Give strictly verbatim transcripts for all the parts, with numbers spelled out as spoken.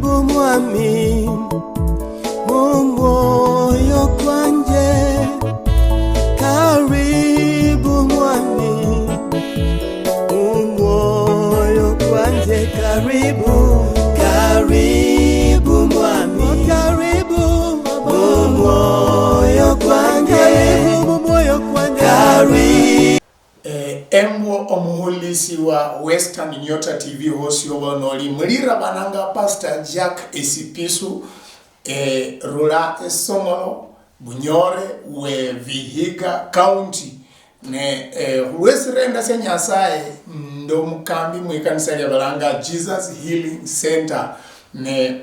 Mwami, mu mwoyo kwanje, karibu Mwami, mu mwoyo kwanje, karibu, karibu Mwami, karibu mu mwoyo kwanje, karibu mu mwoyo kwanje, karibu. Eh, embwo omuhulisi wa Western Nyota T V hosi oba noli mulira bananga Pastor Jack Esipisu, eh, rula esomolo Bunyore we Vihiga County. Ne, eh, hulwesirenda sia Nyasaye ndo mukambi mwikanisa lya balanga Jesus Healing Center. Ne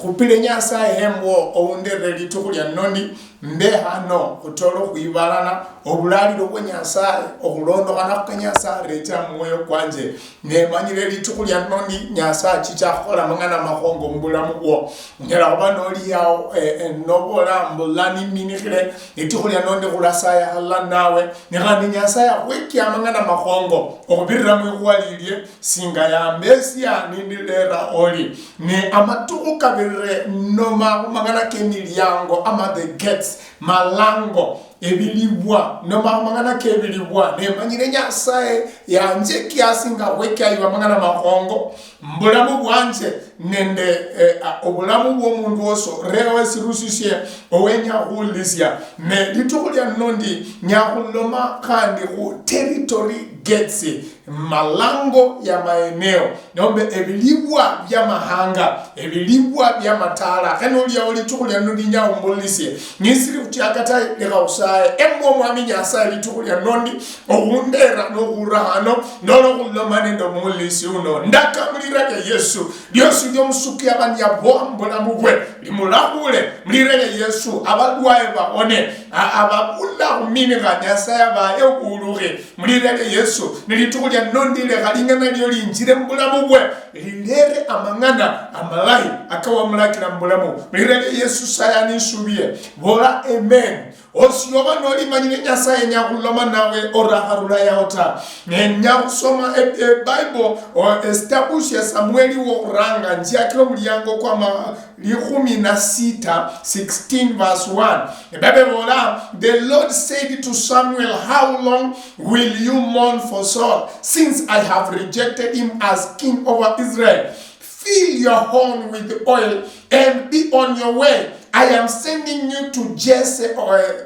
Khupile Nyasaye hembwo ounderere litukhu lia noni, mbe hano khutole okhwibalana obulalilo bwa Nyasaye okhulondokhana khuka Nyasaye arecha mumwoyo kwanje. Nemanyile litukhu lia noni Nyasaye achicha khukhola mang'ana makhongo mubulamu bwo. Unyala khuba noli yao, eh, eh, nobola mbu lano niminikhile litukhu lia noni khulasaya halala nawe, ne khandi Nyasaye akhwekia amang'ana makhongo okhubirira mwikhuwa lilie, singa yambesia nindilera oli. Ne amatukhu kabirire noma khumang'ana kemiliango ama the gates, malango, ebilibwa, noma khumang'ana kebilibwa, nemanyire Nyasaye yanje kiasi nga khwekiayiwa amang'ana makhongo mubulamu bwanje nende, eh, a, obulamu bwomundu wosi oreho esirusisie owenya khuwulisia. Ne litukhu lia nno ndi nyakhuloma khandi khu territory gates, malango ya maeneo, nombe ebilibwa bia mahanga, ebilibwa bia matala. Khe noliawo litukhu lia nno ndi nyakhumbulisie. Nisiri khuchaka ta, lekha khusaye. Embwe Omwami Nyasaye litukhu lia nno ndi okhundera nokhura hano, nola okhuloma nende omuwulisi uno. Ndaka mulira lia Yesu, liosi liomusuki abani yabwa mubulamu bwe, limulakhule mulira lia Yesu, abalwaye bawone, a-, ababula khuminikha Nyasaye abaye obulukhi mulira lia Yesu. Ni litukhu lia nno ndi lekha ling'ana lio linjire mubulamu bwe, lilere amang'ana amalahi akawamulakira mubulamu mulira lia Yesu. Saya nisubie, bola amen. Osioba nolimanyire Nyasaye nyakhuloma nawe orakharula yao ta. Ne nyakhusoma e, e Bible, o, esitabu sia Samueli wokhuranga, njiakira omuliango kwa ma-, likhumi na sita, sixteen verse one. Ebible ebola, "The Lord said to Samuel, 'How long will you mourn for Saul, since I have rejected him as king over Israel? Fill your horn with oil and be on your way. I am sending you to Jesse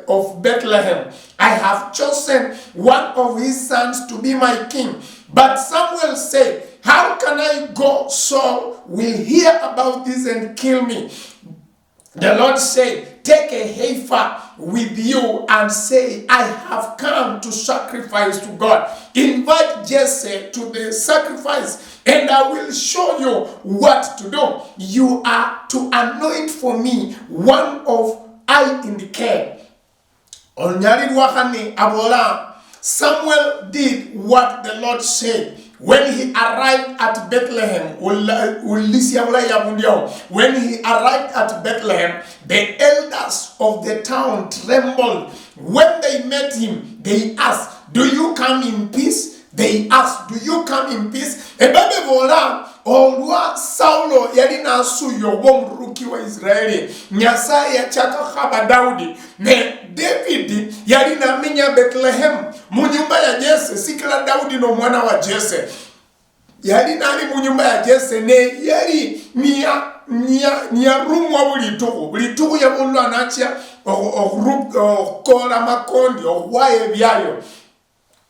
of Bethlehem. I have chosen one of his sons to be my king.' But Samuel said, 'How can I go? Saul will hear about this and kill me.' The Lord said, 'Take a heifer with you and say, "I have come to sacrifice to God. Invite Jesse to the sacrifice, and I will show you what to do. You are to anoint for me one of I indicate.'" Olunyali lwa khane abola, Samuel did what the Lord said. When he arrived at Bethlehem, ula-, ulisia bulayi abundu yao. When he arrived at Bethlehem, the elders of the town trembled. When they met him, they asked, "Do you come in peace?" They asked, "Do you come in peace?" Ebible ebola, olwa Saulo yali nasuya oba omuruki wa Israeli, Nyasaye yachaka khaba Daudi. Ne David yali namenya Bethlehem munyumba ya Jesse, sikila Daudi nomwana wa Jesse. Yali nali munyumba ya Jesse, ne yali niya, niya, niyarumwa buli litukhu. Buli litukhu yabulwa nachia okhu-, okhuru-, okhukola amakondi, okhuwaya ebiayo.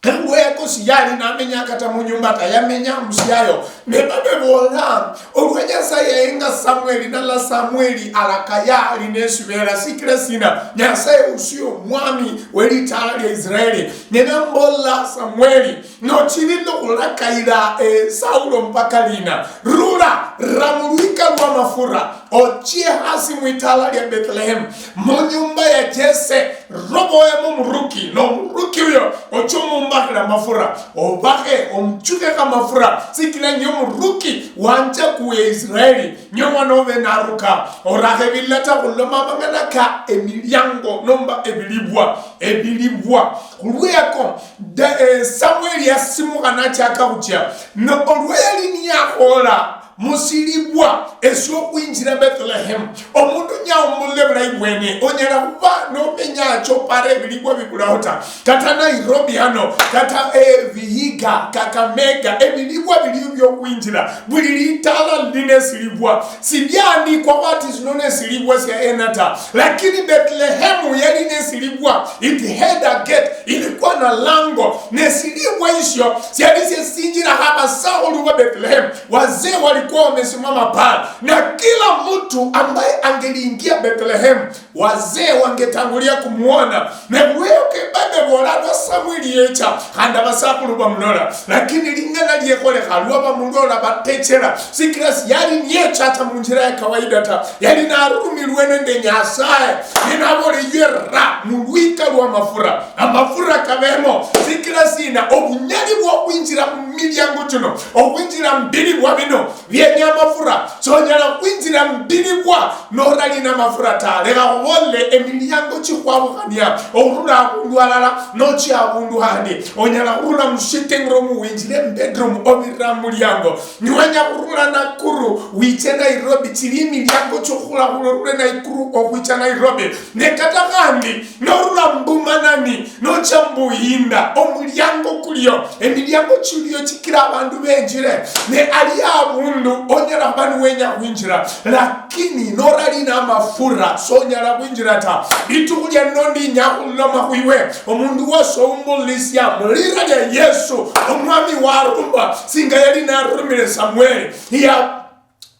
Khe ngweyako siyali namenya kata munyumba ta, yamenya musiayo. Ne babebolera, olwa Nyasaye yayenga Samueli, nala Samueli alakaya ali nesibera. Sikila sina? Nyasaye usi omwami welitala lia Israeli. Ne nambolela Samueli, nochilile okhulakayila, eh, Saulo mpaka lina? Rula, ra mulwika lwa mafura, ochie hasi mwitala lia Bethlehem, munyumba ya Jesse, roboemo muruki, nomuruki uyo ochie omumbakhile amafura, obakhe, omuchukhekho amafura, sikila niye omuruki wanjakuwe Israeli, niye omwana obe naruka. Orakhe ebilata khuloma amang'ana ka emiliango nomba ebilibwa, ebilibwa. Khulweyako, Da-, eh, Samueli yasimukha nachaka khuchia. No olwa yali niyakhola, Musilibwa esy'okhwinjira Bethlehemu. Omundu nyawumbulule bulayi bwene, onyala khuba nomenya acho para ebilibwa bibulaho ta. Kata Nairobi hano, kata eh, Vihiga, Kakamega, ebilibwa biliyo byokhwinjira. Buli litala lili nesilibwa. Sibyaandikwa bati sino nesilibwa sya ena ta. Lakini Bethlehemu yali nesilibwa. It had a gate. Ilikuwa na lango. Nesilibwa isyo syali syesinjiraho abasakhulu ba Bethlehemu. Wazee walikuwa wamesimama pale, na kila mtu ambaye angeliingia Bethlehemu, wazee wangetangulia kumwona. Nebweyo kebade bola lwa Samweli yecha, khandi abasakhulu bamulola. Lakini lingana liekholekha, lwa bamulola batechera, sikila siyali niyecha ata munjira ya kawaida ta, yali narumilwe nende Nyasaye. Ninabole ywe ra mulwika lwa mafura, amafura kabemo. Sikila sina? Obunyali bwokhwinjira mumiliango chino, okhwinjira mubilibwa bino, byenya amafura. Sonyala khwinjira mubilibwa norali namafura ta. Lekha khubolele, emiliango chikhwabukhania okhurula abundu halala nochia abundu handi. Onyala khurula mu sitting room winjire mu bedroom obirira mumuliango. Niwenya khurula Nakuru wiche Nairobi, chili emiliango chiokhurula khurula Nakuru okhwicha Nairobi. Ne kata khandi norula Mbumanani nocha Mbuyinda, omuliango kulio, emiliango chilio chikira abandu benjire. Ne ali abundu onyala khuba niwenya khwinjira, lakini norali namafura sonyala khwinjira ta. Litukhu lia lino ndinya khuloma khwiwe, omundu wose oumbulisia mulira lia Yesu, omwami warumba singa yali narumire Samweli. Ya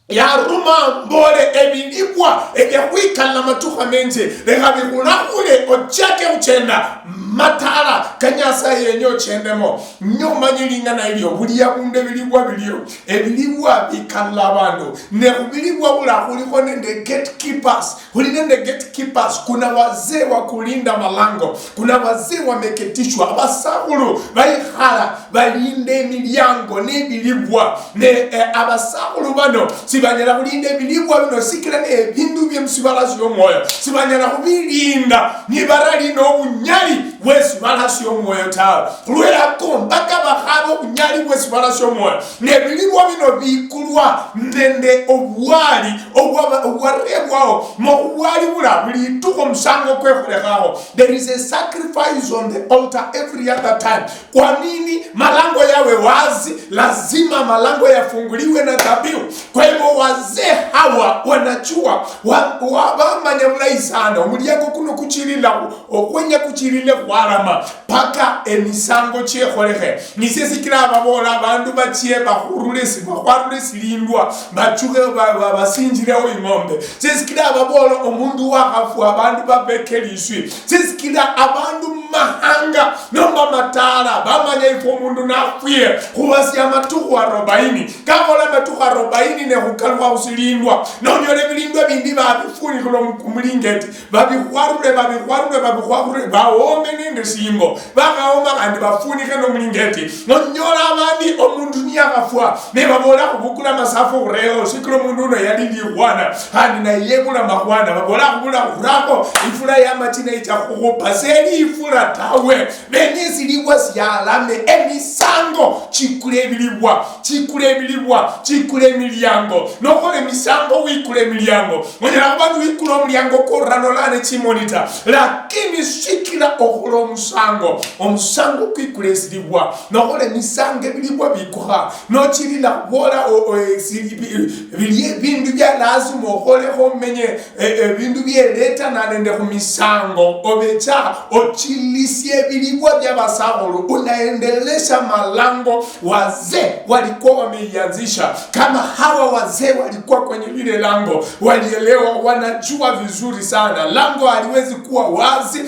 yaruma mbole ebilibwa ebya khwikala matukhu amenji, lekha bikhulakhule ochake khuchenda matala ka Nyasaye yenya ochendemo. Nyo omanye lingana ilio, buli abundu ebilibwa bilio, ebilibwa bikala abandu, ne khubilibwa bula khulikho nende gatekeepers, khuli nende gatekeepers, kuna wazee wa kulinda malango, kuna wazee wameketishwa, abasakhulu baikhala balinda emiliango nebilibwa. Ne eh, abasakhulu bano sibanyala khulinda ebilibwa bino sikila ne ebindu bye musibala syomwoyo, sibanyala khubilinda nibarali nobunyali bwesibala syomwoyo tawe. Khulwelako mpaka bakhaba obunyali bwesibala syomwoyo, nebilibwa bino bikulwa nende obwali obwa- obwarebwaho. Mokhubwali bula buli itukho omusango kwekholekhaho. There is a sacrifice on the altar every other time. Kwa nini? Malango yawe wazi, lazima malango yafunguliwe na dhabihu. Kwa hivyo wazee hawa wanajua, wa, wa, wamanya bulayi sana omuliango kuno kuchilila, okhwenya kuchilile khwarama paka emisango chiekholekhe. Nisye sikila ababola abandu bachie bakhurule si- bakhwarule silindwa, bachukhe ba- ba- basinjileho ing'ombe. Sisikila ababola omundu wakhafwa abandu babeke liswi. Sisikila abandu mumahanga nomba matala bamanya ifwe omundu nafwie khubasia amatukhu arobaini. Kabola amatukhu arobaini ne khukalukha khusilindwa, nonyola ebilindwa bindi babifunikhila omu- omulingeti, babikhwarule babikhwarule babikhwarule, baome nende singo, bakhaoma khandi bafunikhe nomulingeti. Nonyola abandi omundu niyakhafwa ne babola khubukula amasafu khureho sikila omundu uno yali likhwana khandi naye yebula makhwana, babola khubula khurako ifula yamachina icha khukhupa, seli ifula tawe. Bene esilibwa sialame, emisango chikula ebilibwa, chikula ebilibwa, chikula emiliango. Nokhola emisango wikula emiliango. Onyala khuba niwikula omuliango kworanolane chimonita, lakini sikila okhola omusango, omusango kwikula esilibwa. Nokhola emisango ebilibwa bikukha, nochilila khubola o- o- esi- bi- bilie ebindu bia lazima okholekho omenye e- ebindu bieletana nende khumisango, obecha ochilisia ebilibwa bia basakhulu, unaendelesha malango wazee walikuwa wameianzisha. Kama hawa wazee walikuwa kwenye lile lango, walielewa, wanajua vizuri sana lango haliwezi kuwa wazi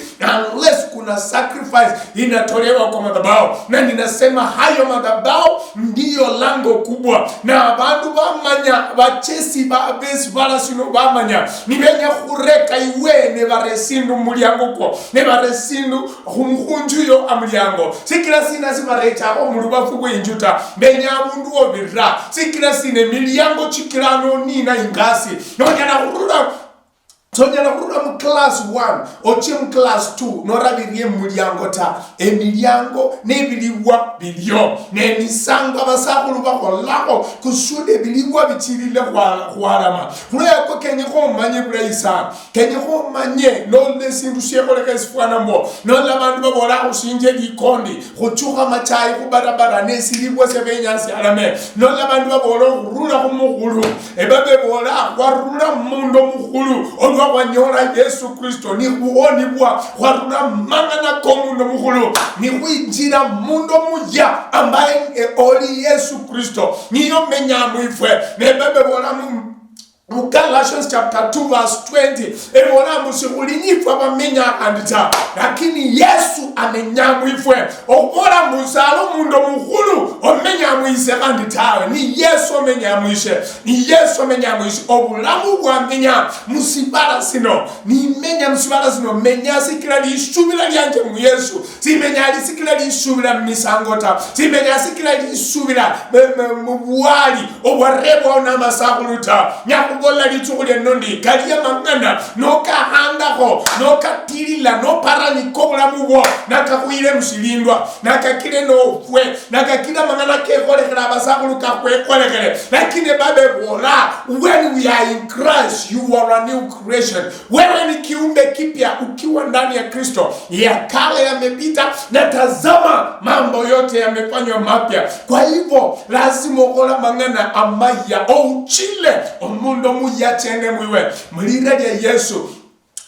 unless kuna sacrifice inatolewa kwa madhabahu. Na ninasema hayo madhabahu ndiyo lango kubwa. Na abandu bamanya, bachesi ba- besibala sino bamanya, nibenya khureka iwe nebara esindu mumuliango kwo, nebara esindu khum- khunju yo amuliango. Sikila sina sibarechakho mulubafu bweinju ta, benya abundu wobirira. Sikila sina emiliango chikila nonina ingasi, nonyala khurula Sonyala khurula mu class one ochie mu class two norabirie mumuliango ta. Emiliango nebilibwa bilio, nemisango abasakhulu bakholakho kusudi ebilibwa bichilile khwa- khwalama. Khulwekwo kenyekha omanye bulayi sana, kenyekha omanye nolola esindu siekholekha esifwana mbo, nolola abandu babola khusinje likondi, khuchukha machayi khubarabara nesilibwa siabenya sialame, nolola abandu babola okhurula khumukhulu. Ebaba ebola khwarula mumundu omukhulu olwa khwanyola Yesu Kristo, nikhuwonibwa, khwarula mumang'ana komundu omukhulu nikhwinjira mumundu omuya ambaye e, oli Yesu Kristo, niye omenya mwifwe. Nebaba ebola mu mu Galatians chapter two verse twenty, ebola mbu sikhulinyifwe abamenya khandi ta, lakini Yesu amenya mwifwe. Okhubola mbu sali omundu omukhulu omenya mwise khandi tawe, ni Yesu omenya mwise, ni Yesu omenya mwise. Obulamu bwamenya musibala sino, nimenya musibala sino, menya sikila lisubila lianje mu Yesu. Simenya lisikila lisubila mumisango ta. Simenya sikila lisubila mu- mu- mubwali obwarebwawo namasakhulu ta. Nyakhubola litsukhu lieno ndi, kali amang'ana nokahandakho, nokatilila, noparani kobulamu bwo nakakhuyile musilindwa, nakakile nofwe, nakakile amang'ana kekholekhela abasakhulu kakhwekholekhele. Lakini Bible ebola, when we are in Christ, you are a new creation. Wewe ni kiumbe kipya ukiwa ndani ya Kristo. Ya kale yamepita, na tazama, mambo yote yamefanywa mapya. Kwa hivyo, lazima okhole amang'ana amaya, ouchile omundu omuya chene mwiwe. Mulira lya Yesu,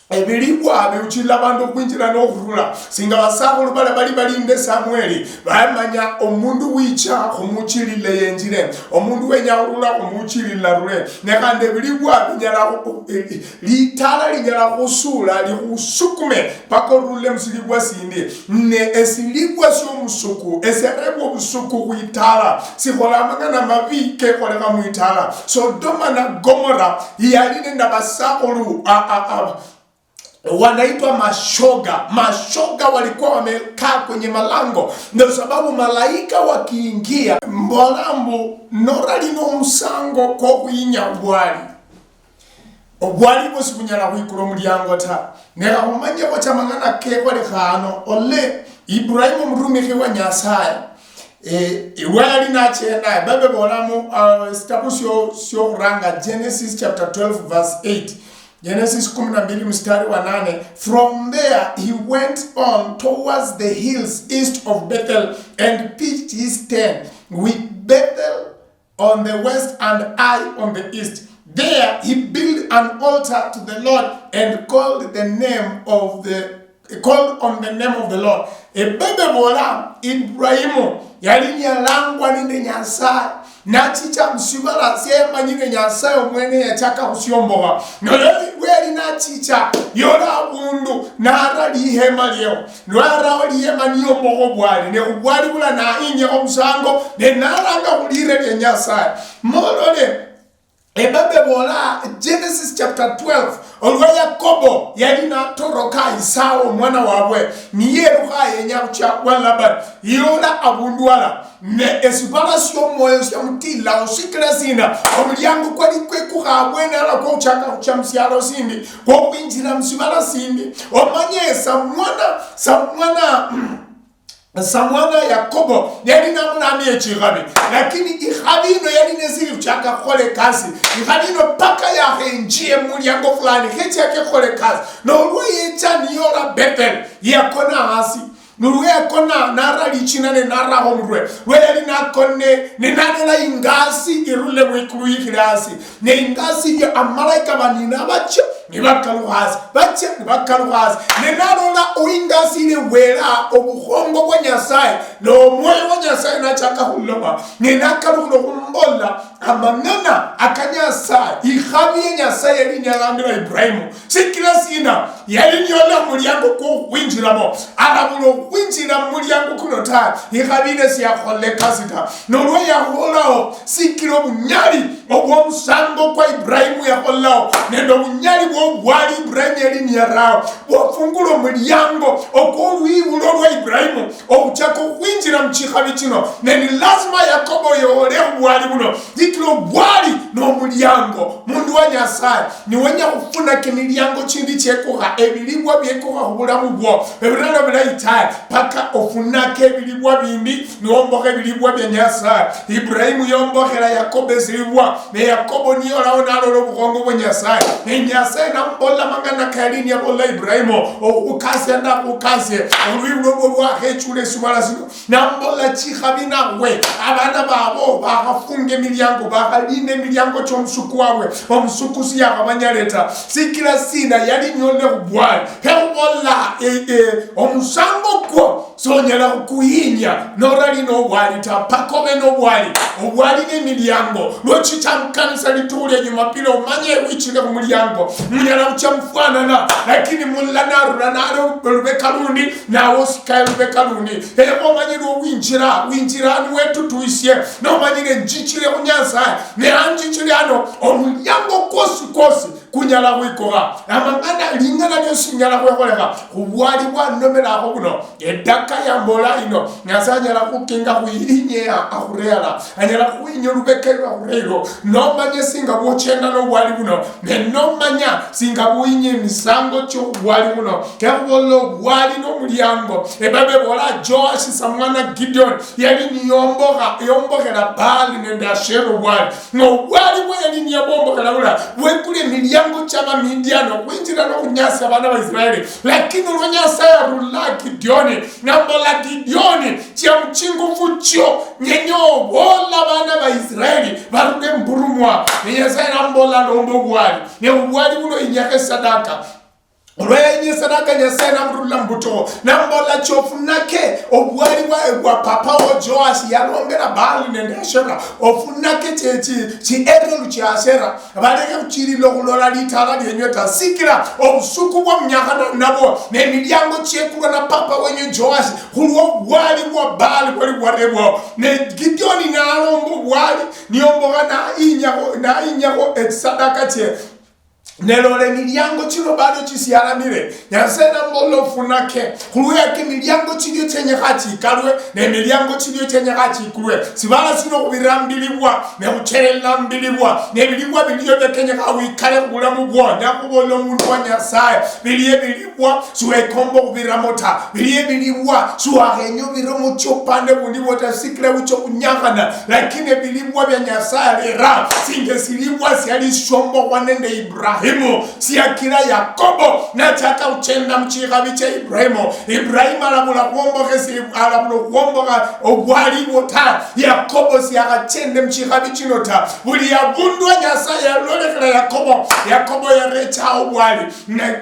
ebilibwa biuchila abandu okhwinjila nokhurula. Singa basakhulu bala bali balinde Samueli, bamanya omundu wicha khumuchilile yenjile, omundu wenya khurula khumuchilila rule. Ne khandi ebilibwa binyala khu- Litala linyala khusuula likhusukume paka orule musilibwa sindi, ne esilibwa siomusuku esiarebwa obusuku khwitala sikhola amang'ana mabi kekholekha mwitala. Sodoma na Gomora yali nende abasakhulu a- a- a- wanaitwa mashoga. Mashoga walikuwa wamekaa kwenye malango, ndio sababu malaika wakiingia. Mbola mbu norali nomusango kwokhwinya bwali Obwali bosi bunyala khwikula omuliango ta. Ne khakhumanyekho cha mang'ana kekholekha ano, ole Ibrahimu omurumikhi wa Nyasaye, eh, iwe yali nachenda, Bible ibolamo, uh, sitabu sio, siokhuranga, Genesis chapter twelve verse eight. Genesis kumi na mbili mstari wa nane. From there he went on towards the hills east of Bethel and pitched his tent with Bethel on the west and Ai on the east. There he built an altar to the Lord and called the name of the called on the name of the Lord. Ebebe bola Ibrahimu yali niyalangwa nende Nyasaye, nachicha musibala siemanyire Nyasaye omwene yachaka khusiomboha. Noyo weli nachicha yola abundu nara lihema lieo. Lwaraho liyema niyombokha obwali, ne obwali bula nahinyekha omusango, ne naranga khulire lia Nyasaye. Molole, ebabe bola Genesis chapter twelve, olwa Yakobo yali natoroka Esau omwana wabwe, niyerukha yenya khucha wa Laban, yola abundu ala. Ne esibala siomwoyo siamutila osikila sina? Omuliango kwali kwekukha abwene ala kwochaka khucha musialo sindi, kwokhwinjila musibala sindi. Omanye samwana, samwana, samwana Yakobo yali namulami echikhabi, lakini ikhabi ino yali nesili khuchaka khukhola ekasi. Ikhabi ino paka yakhenjie mumuliango fulani, khechake khukhola ekasi. Nolwa yecha niyola Bethel, yakona hasi. Nolweyakona nara lichina ne naraho omurwe, lweyali nakonne, ne nalola ingasi irule mwikulu yikhile hasi. Ne ingasi iyo amalaika banina bacha nibakalukha hasi, bacha nibakalukha hasi. Ne nalola oingasi ile wela obukhongo bwa Nyasaye, nomwoyo wa Nyasaye nachaka khuloma, ne nakalukhila okhumbola amang'ana aka Nyasaye, ikhabi ya Nyasaye yali inyalambila Ibrahimu. Sikila sina? Yali niyola omuliango kwokhwinjilamo, arabula okhwinjila mumuliango kuno ta, ikhabile siakhola ekasi ta. Nolwa yakholaho, sikila obunyali obwomusango kwa Ibrahimu yakhola Lao, nende obunyali bw'obwali Ibrahimu yali niyarao, bwofungula omuliango okw'olwibulo lwa Ibrahimu obuchaka okhwinjira muchikhabi chino. Ne ni lazima Yakobo yoole obwali buno, sikila obwali nomuliango. Mundu wa Nyasaye, niwenya khufunaka emiliango chindi chiekukha, ebilibwa biekukha khubulamu bwo, ebirala bilayi tawe, paka ofunake ebilibwa bindi, niwombokha ebilibwa bia Nyasaye. Ibrahimu yombokhela Yakobo esilibwa, ne Yakobo niyolaho nalola obukhongo bwa Nyasaye. Ne Nyasaye namubolela amang'ana kayali niyabolela Ibrahimu, okhukasia ndakhukasie, olwibulo lwo lwakhechula esibala sino. Namubolela chikhabi nawe, abana babo bakhafunga emiliango, bakhalinda emiliango chiomusuku wabwe, omusuku siyakhabanyale ta. Sikila sina? Yali niyolekhubwali. Khe khubolela, eh, eh, omusango kwo sonyala khukuhinya norali nobwali ta, paka obe nobwali. Obwali nemiliango. Lwochicha mukanisa litukhu lia Jumapili, omanye wichile khumuliango. Munyala khucha mufwanana, lakini mulala narula nali olubeka lundi, nawe osikaye olubeka lundi. Ebo omanye lwowinjira, winjira ano wetutuisie, nomanyire njichile khu Nyasaye, ne anjichile ano, omuliango kwosi kwosi kunyala khwikukha. Amang'ana, ling'ana liosi linyala khwekholekha khubwali bwanomelakho buno. Edaka yambola ino, Nyasaye anyala khukinga khuyinye akhureala, anyala khuyinya olubeka lwa khurelo. Nomanya singa bwochenda nobwali buno, ne nomanya singa buyinye emisango chiobwali buno. Kekhubolela obwali nomuliango. Ebaba ebola Joashi samwana Gideon yali niyombokha, yombokhela Baali nende Ashera obwali. Nobwali bwe yali niyabombokhela bula bwekula emiliango chiabamidiani okhwinjira nokhunyasia abana ba Israeli. Lakini olwa Nyasaye arula Gideoni, namubola Gideoni, chia muchingufu chio, nyenye obola abana ba Israeli barule mburumwa. Ne Nyasaye namubola lomba obwali. Ne obwali buno inyakho esadaka. Olwa yenya esadaka, Nyasaye namurula mubuto, namubola, chofunake obwali bwa, bwa papa wo Joashi yalombera Baali nende Ashera, ofunake chi, chi, chi erelu chia Ashera, balekhe khuchirila okhulola litala lienywe ta, sikila obusuku bwa munyakhana nabo, nemiliango chiekulwa na papa wenyu Joashi, khulwo obwali bwa Baali bwali bwarebwao. Ne Gideoni nalomba obwali, niyombokha, nayinyakho, nayinyakho echisadaka chie. Ne lola, emiliango chino bado chisialamire. Nyasaye namubola, ofunake, khulweyaka emiliango chilio chenyekha chikalwe, ne emiliango chilio chenyekha chikulwe. Sibala sino khubira mubilibwa, ne khucherela mubilibwa, ne ebilibwa bilio bia kenyekha wikale khubulamu bwo. Ndakhubola, omundu wa Nyasaye, bilie ebilibwa, siwekomba okhubiramo ta. Bilie ebilibwa, siwakhenya obiremo chio upande bundi bwo ta, sikila wicha okhunyakhana. Lakini ebilibwa bia Nyasaye alera, singa esilibwa siali siombokhwa nende Ibrahimu, siakira Yakobo nachaka khuchenda muchikhabi chia Ibrahimu. Ibrahimu alabula khuombokha esi-, alabula khuombokha obwali bwo ta. Yakobo siakhachende muchikhabi chino ta. Buli abundu wa Nyasaye yalolekhela Yakobo, Yakobo yarechaho obwali. Ne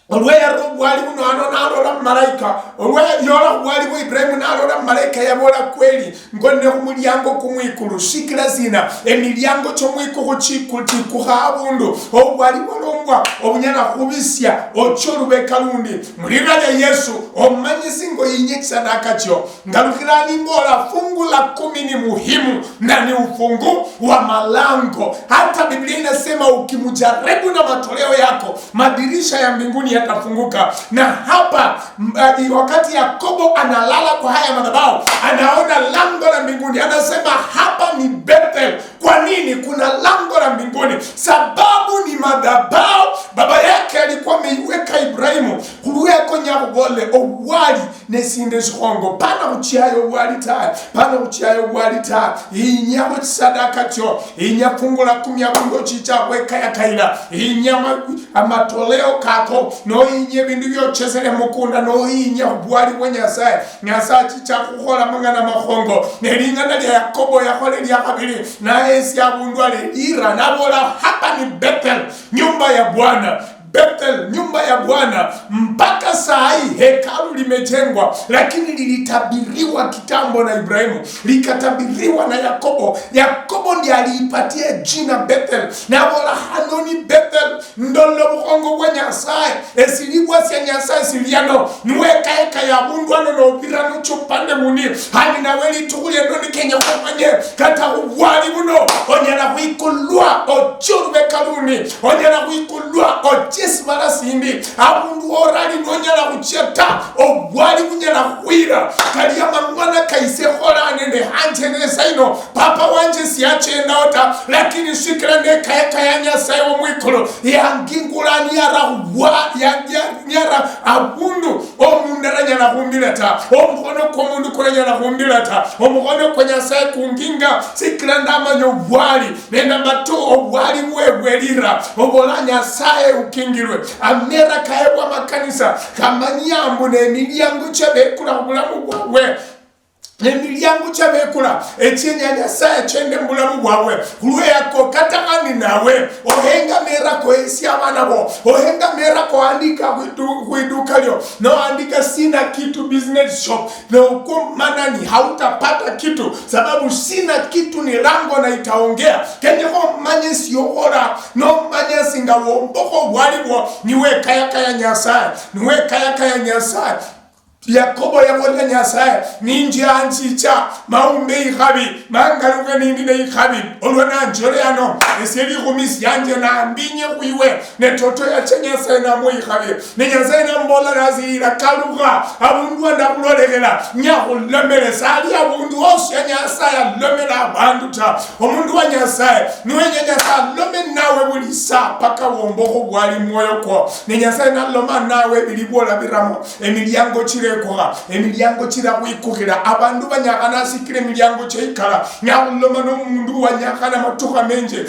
Olwa yarula obwali buno ano, nalola malaika, olwa yola obwali bwa Ibrahimu, nalola malaika yabola, "Kweli, ngonene khumuliango kumwikulu." Shikila sina? Emiliango chiomwikulu chiku-, chikukha abundu obwali bwalombwa obunyala khubisia ochie olubeka lundi. Mulira lia Yesu, omanyisi ngo yinye chisadaka chio. Ngalukhila nimbola, fungu la kumi ni muhimu na ni ufungu wa malango. Hata Biblia inasema, "Ukimjaribu na matoleo yako, madirisha ya mbinguni yatafunguka." Na hapa, m-, eh, wakati Yakobo analala kwa haya madhabahu, anaona lango la mbinguni, anasema, "Hapa ni Bethel." Kwa nini? Kuna lango la mbinguni. Sababu ni madhabahu baba yake alikuwa ameiweka Ibrahimu. Khulwekho nyakhubolele, obwali nesinde shikhongo. Pana khuchiayo obwali tawe. Pana khuchiayo obwali tawe. Inyakho chisadaka chio. Inya fungu la kumi abundu ochicha khwekayakayila. Inya ma-, amatoleo kako. Noyinya ebindu biochesele mukunda. Noyinya obwali bwa Nyasaye. Nyasaye achicha khukhola mang'ana makhongo. Ne ling'ana lia Yakobo yakhola elia khabili, naye esi abundu alelira, nabola, "Hapa ni Bethel, nyumba ya Bwana." Bethel, nyumba ya Bwana. Mpaka saa hii hekalu limejengwa, lakini lilitabiriwa kitambo na Ibrahimu, likatabiriwa na Yakobo. Yakobo ndiye aliipatia jina Bethel. Nabola, "Hano ni Bethel." Ndolola obukhongo bwa Nyasaye, esilibwa sia Nyasaye sili ano, niwekayekaya abundu ano nobira nocha obupande bundi, khandi nawe litukhu lieno nikenya khumanye, kata khubwali buno, onyala khwikulwa ochie olubeka ni onyala khwikulwa ochie sibala sindi, abundu orali nonyala khuchia ta, obwali bunyala khukhwira. Kali amang'ana kaise khola nende hanje nesa ino, papa wanje siachendao ta, lakini sikira nekayakaya Nyasaye womwikulu, yangingula niara khubwa, ya- ya- niara abundu omundu aranyala khumbira ta, omukhono kwomundu kuranyala khumbira ta, omukhono kwa Nyasaye kunginga, sikira ndamanya obwali nende amatu obwali bwebwe lira, obola Nyasaye ukingirwe. Amera kaebwa amakanisa kamanyia mbu nemiliango chiabekula khubulamu bwabwe. Nemiliango chiabekula echienya Nyasaye achende mubulamu bwabwe. Khulweyako kata khandi nawe ohenga mera kohesia abana bo, ohenga mera kohandika khwidu- khwiduka lio, nohandika sina kitu business shop, nokumanani hautapata kitu, sababu sina kitu ni lango na itaongea. Kenyekha omanye siokhola, nomanya singa wombokha obwali bwo, niwekayakaya Nyasaye, niwekayakaya Nyasaye. Yakobo yabolela Nyasaye, ninjia njicha maumbe ikhabi, mangaluke nindi ne ikhabi, olwa nanjole ano, esie likhumi sianje nambinye khwiwe. Ne toto yacha Nyasaye namwa ikhabi. Ne Nyasaye namubola nasi, ira kalukha, abundu wa ndakhulolekhela, nyakhulomele. Sali abundu wosi ya Nyasaye alomela abandu ta. Omundu wa Nyasaye, niwenya Nyasaye alome nawe buli saa, paka wombokho bwali mwoyo kwo. Ne Nyasaye naloma nawe, bili bwola biramo, emiliango chirekukha, emiliango chirakhwikukhila. Abandu banyakhana sikila emiliango cheikala. Nyakhuloma nomundu wanyakhana matukha menje.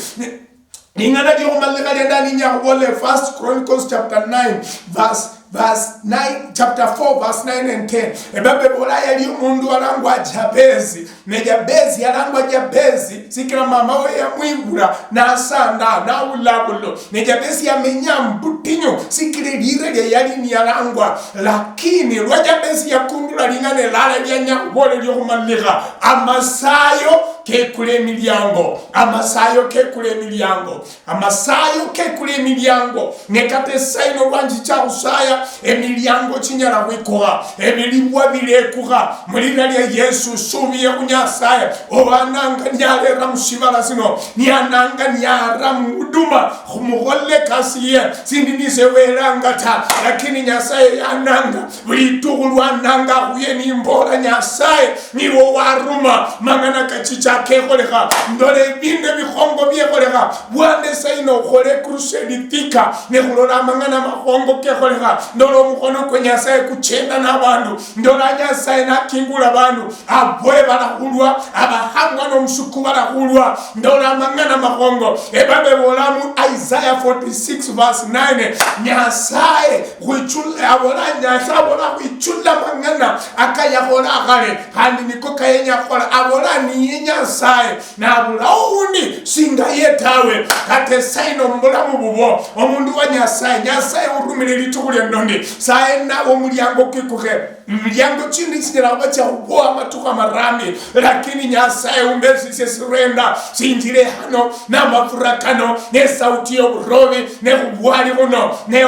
Ling'ana liokhumalika lia ndani nyakhubola First Chronicles chapter nine, verse, verse nine, chapter four, verse nine and ten. Ebible ebola yali omundu alangwa Jabezi. Ne Jabezi yalangwa Jabezi sikila mama we yamwibula, nasanda, nawula bulo. Ne Jabezi yamenya mbutinyu sikila elira lia yali niyalangwa. Lakini lwa Jabezi yakundula ling'ana elala lia nyakhubola liokhumalika, amasayo kekula emiliango. Amasayo kekula emiliango. Amasayo kekula emiliango. Ne kata esaino lwanjicha khusaya, emiliango chinyala khwikukha. Ebilibwa bilekukha. Mulira lia Yesu, subiye khu Nyasaye. Owananga nialera musibala sino, niananga niara muhuduma, khumukholele ekasi ye. Sindi nise welanga ta, lakini Nyasaye yananga. Buli litukhu lwananga khuye nimbola, Nyasaye, niwo waruma, mang'ana kachicha kekholekha. Ndola ebindu ebikhongo biekholekha. Bwande saino okhole crusade Thika, ne khulola amang'ana amakhongo kekholekha. Ndola omukhono kwe Nyasaye kuchenda nabandu. Ndola Nyasaye nakingula abandu. Aboye balakhulwa, abahamwa nomusuku balakhulwa. Ndola amang'ana amakhongo. Ebible ebola mu Isaiah forty-six verse nine, Nyasaye khwichul-, abola, Nyasaye abola khwichula amang'ana akayakhola khale, khandi niko kayenya khukhola. Abola niye Nyasaye, nabulao oundi singa ye tawe. Kata esaino mubulamu bubwo, omundu wa Nyasaye, Nyasaye urumile litukhu lia noni, saye nawe omuliango kwikukhe. Emiliango chindi chinyala khuba chia khubowa amatukhu amarambi, lakini Nyasaye umbesisie sirenda, sinjile hano namafura kano, nesauti yoburobi, nekhubwali buno, ne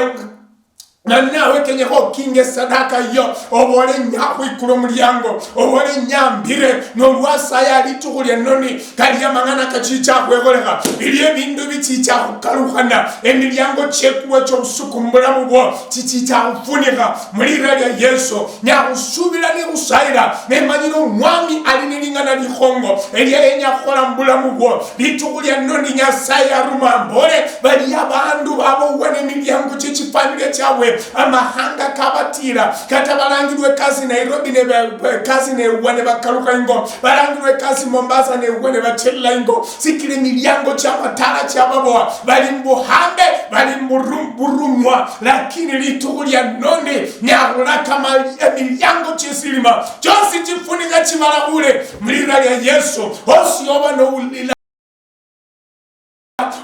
na nawe kenyekha okinge esadaka yiyo, obole, "Nyakhwikula omuliango," obole, "Nyambire." Nolwasaya litukhu lia noni, kali amang'ana kachicha khwekholekha, bilia ebindu bichicha khukalukhana, emiliango chiekubwa chiobusuku mubulamu bwo chichicha khufunikha mulira lia Yesu. Nyakhusubila nikhusayila, nemanyire Omwami ali niling'ana likhongo elia yenya khukhola mubulamu bwo. Litukhu lia noni Nyasaye yaruma mbole, bali abandu babowa nemiliango chiechifamily chiabwe, amahanga kabatila, kata balangilwe ekasi Nairobi ne ba-, ba-, ekasi newa nebakalukha ingo, balangilwe ekasi Mombasa newa nebachelila ingo, sikila emiliango chiamatala chiababowa, bali mubuhambe, bali muburu-, burumwa, lakini litukhu lia noni nyahulaka emiliango chiesilima chiosi chifunika chibalakhule mulira lia Yesu. Osi oba noulila,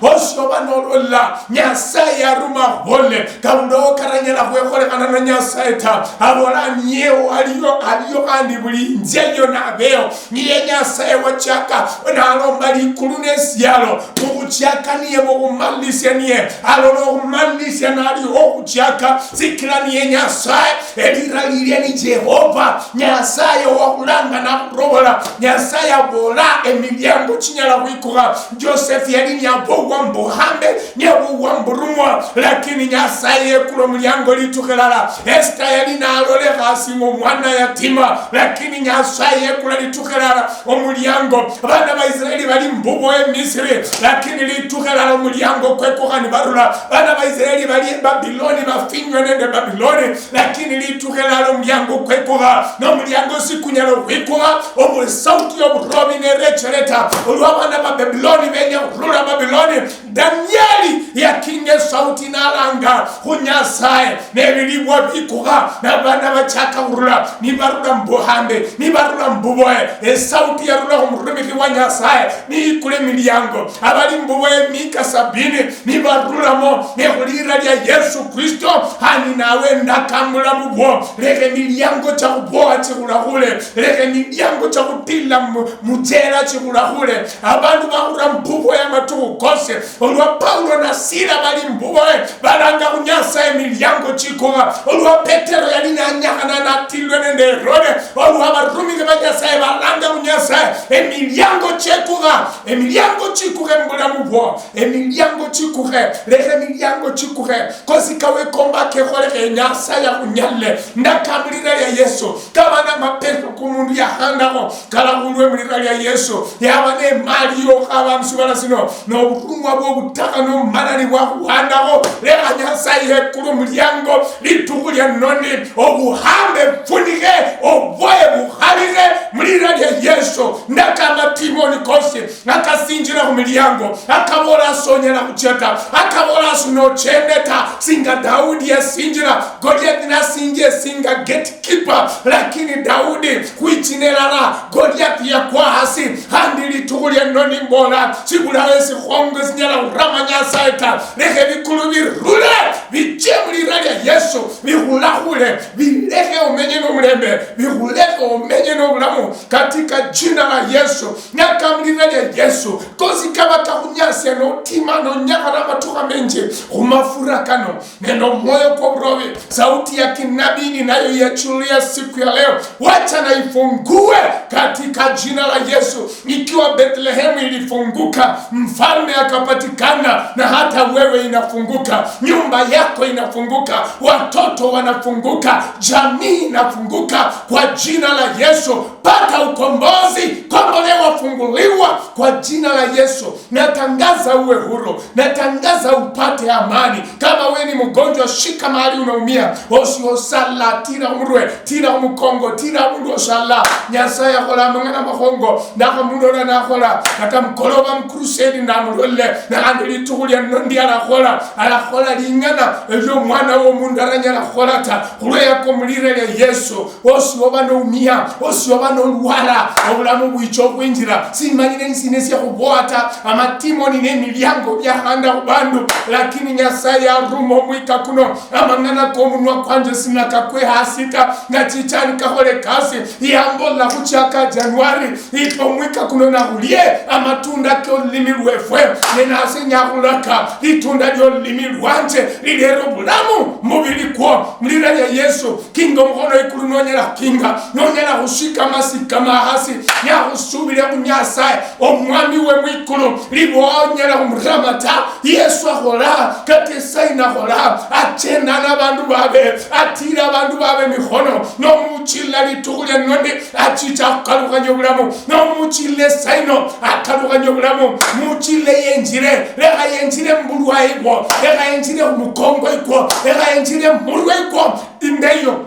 osi oba nolola, Nyasaye yaruma khole, kabundo karanyala khwekholekhana na Nyasaye ta. Abola niye aliyo, aliyo khandi buli injia iyo nabeo. Niye Nyasaye wachaka, nalomba likulu nesialo, mukhuchaka niye, mukhumalisia niye, alola okhumalisia nali okhuchaka, sikila niye Nyasaye. Elira lilie ni Jehova, Nyasaye owakhulanga nakhurobola. Nyasaye abola emiliango chinyala khwikukha. Joseph yali niyabowa mbu hambe, Niye wamburumwa, lakini Nyasaye yekula omuliango litukhu elala. Esita yali nalolekha asi ng'omwana yatima, lakini Nyasaye yekula litukhu elala omuliango. Abana ba Israeli bali mbubo e Misiri, lakini litukhu elala omuliango kwekukha nibarula. Abana ba Israeli bali e Babiloni, bafinywa nende Babiloni, lakini litukhu elala omuliango kwekukha, nomuliango sikunyala okhwikukha, obu sauti yoburobi nerechere ta. Olwa abana ba Babiloni benya khurula Babiloni, Danieli yakinga esauti nalanga khu Nyasaye, nebilibwa bikukha, nabana bachaka khurula, nibarula mbuhambe, nibarula mbuboye. Esauti yarula khumurumikhi wa Nyasaye, niyikula emiliango. Abali mbuboye mika sabini, nibarulamo, nekhulira lia Yesu Kristo, hani nawe ndakangula mubwo. Lekha emiliango cha khuboha chikhulakhule, lekha emiliango cha khutila mu, mujela chikhulakhule. Abandu bakhura mbuboye amatukhu kosi. Olwa Paulo na Sila bali mbuboye, balanga khu Nyasaye emiliango chikukha. Olwa Petero yali nanyakhana natilwe nende Herode, olwa abarumikhi ba Nyasaye balanga khu Nyasaye, emiliango chekukha, emiliango chikukhe mubulamu bwo, emiliango chikukhe, lekha emiliango chikukhe. Kosi kawekomba kekholekhe, Nyasaye akhunyalile. Ndakamulira lia Yesu, kaba na mapepo kumundu yakhandakho, kalakhulwe mulira lia Yesu. Yaba nemali yokhaba musibala sino, noburumwa bwobutakha nomalali bwakhuhandakho, lekha Nyasaye yekule omuliango litukhu lia noni, obuhambe bufunikhe, oboye bukhalikhe mulira lia Yesu. Ndakama timoni kosi, akasinjira khumiliango, akabola, "Sonyala khuchia ta." Akabola, "Sunochende ta." Singa Daudi yasinjira, Goliath nasinjie singa gatekeeper, lakini Daudi khwichina elala, Goliath yakwa hasi. Khandi litukhu lia noni mbola, sibulaho esikhongo sinyala khurama Nyasaye ta. Lekha ebikulu birule, bichie mulira lia Yesu, bikhulakhule, bilekhe omenye nomulembe, bikhulekhe omenye nobulamu katika jina la Yesu. Nakamulira lia Yesu, kosi kaba kakhunyasia notima nonyakhana amatukha menji khumafura kano nende omwoyo kwoburobi, sauti ya kinabii ninayo iachilia siku ya leo, wacha na ifungue katika jina la Yesu. Ikiwa Bethlehemu ilifunguka, mfalme akapatikana, na hata wewe inafunguka, nyumba yako inafunguka, watoto wanafunguka, jamii inafunguka kwa jina la Yesu. Pata ukombozi, kombolewa, funguliwa kwa jina la Yesu. Natangaza uwe huru, natangaza upate amani. Kama we ni mgonjwa, shika mahali unaumia, osiosala, tira khumurwe, tira khumukongo, tira abundu osala. Nyasaye akhola amang'ana makhongo, nakhamulola nakhola, kata mukoloba mukrusedi namulolile, nakhandi litukhu lia nondi alakhola, alakhola ling'ana elio omwana womundu aranyala khukhola ta, khulweyako mulira lia Yesu. Osi oba noumia, osi oba nolwala, obulamu bwicha okhwinjira. Simanyire nisina esiakhuboa ta, amatimoni nemiliango biakhanda khubandu, lakini Nyasaye aruma omwika kuno, amang'ana komunwa kwanje sinakakwe hasi ta, nachicha nikakhole ekasi. Yambola khuchaka Januari, ito omwika kuno nakhulie amatunda ke olulimi lwefwe, ne nase nyakhulaka litunda liolulimi lwanje lilera obulamu mubili kwo, mulira lia Yesu. Kinga omukhono ikulu nonyala khukinga, nonyala khushika amasika mahasi, nyakhusubile khu Nyasaye, omwami we mwikulu, libowa onyala khumurama ta. Yesu akhola, kata esayi nakhola, achenda nabandu babe, atira abandu babe emikhono, nomuchilila litukhu lia noni, achicha khukalukhanya obulamu, nomuchilile esaino akalukhanya obulamu. Muchilile yenjile, lekha yenjile mubulwayi bwo, lekha yenjile khumukongo ikwo, lekha yenjile mumurwe ikwo. Indeyo,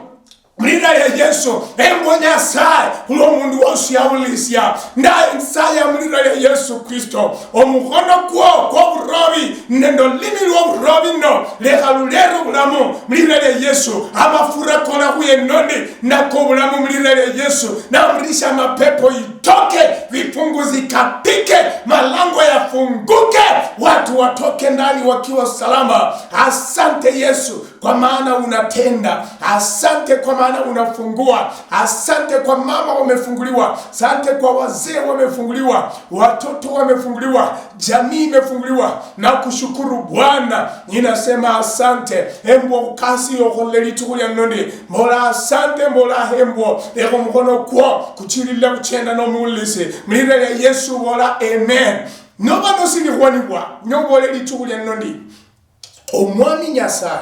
mulira lia Yesu, embwa Nyasaye, khulwa omundu wosi yawulisia. Nda Nyasaye, mulira lia Yesu Kristo, omukhono kwo kwoburobi nende olulimi lwoburobi no, lekha lulere obulamu, mulira lia Yesu. Amafura kola khuye noni, nako obulamu, mulira lia Yesu. Naamrisha mapepo itoke, vifungu zikatike, malango yafunguke, watu watoke ndani wakiwa salama. Asante Yesu, kwa maana unatenda. Asante kwa maana unafungua. Asante kwa mama wamefunguliwa. Asante kwa wazee wamefunguliwa. Watoto wamefunguliwa. Jamii imefunguliwa. Nakushukuru Bwana. Ninasema asante. Embwa okasi yokholele litukhu lia noni. Mbola asante, mbola hembwo. Lekha omukhono kwo kuchilile khuchenda nomuwulilisi. Mulira lia Yesu bola amen. Noba nosili khwonibwa, noboole litukhu lya nino ndi, Omwami Nyasaye,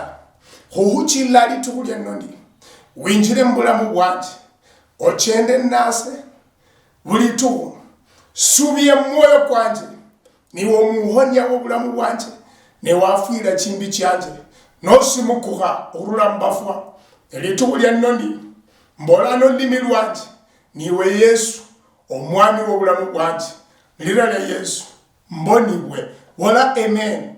khuhuchilila litukhu lya nino ndi, winjile mubulamu bwanje, ochende nase buli litukhu, subie mumwoyo kwanje, niwe omuhonia wobulamu bwanje, ne wafwila chimbi chianje, nosimukukha okhurula mubafwa. Elitukhu lya nino ndi, mbola nolulimi lwanje, niwe Yesu, Omwami wobulamu bwanje. Mulira lya Yesu, mbonibwe. Bola amen.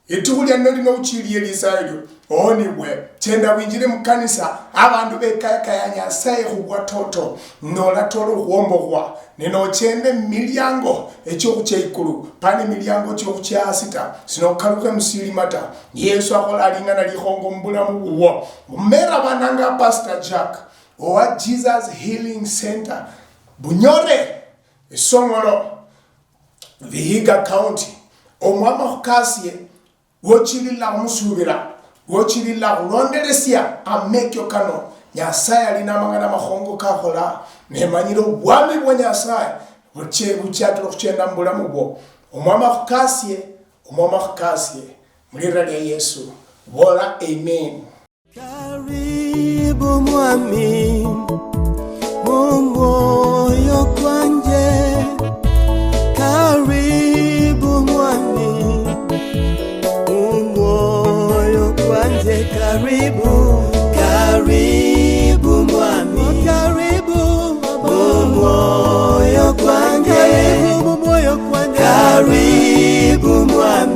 Litukhu lya nino lino uchiliye lisayo lyo, ohonibwe. Chenda winjile mukanisa, abandu bekayakaya Nyasaye khubwatoto, nolatola okhwombokhwa, ne nochende mumiliango echokhucha ikulu, pani emiliango chokhucha hasi ta, sinokalukhe musilima ta. Yesu akhola alingana likhongo mubulamu bubwo. Mumera bananga Pastor Jack, owa Jesus Healing Center, Bunyore, Isongolo, Vihiga County. Omwami akhukasie, wochilila khumusuubila, wochilila khulondelesia amekyo kano. Nyasaye ali namang'ana makhongo kakhola, nemanyire obwami bwa Nyasaye buche-, buchakire okhuchenda mubulamu bwo. Omwami akhukasie, Omwami akhukasie, mulira lya Yesu. Bola amen. Karibu mwami, mumwoyo kwanje. Karibu mwami, mumwoyo kwanje. Karibu, karibu.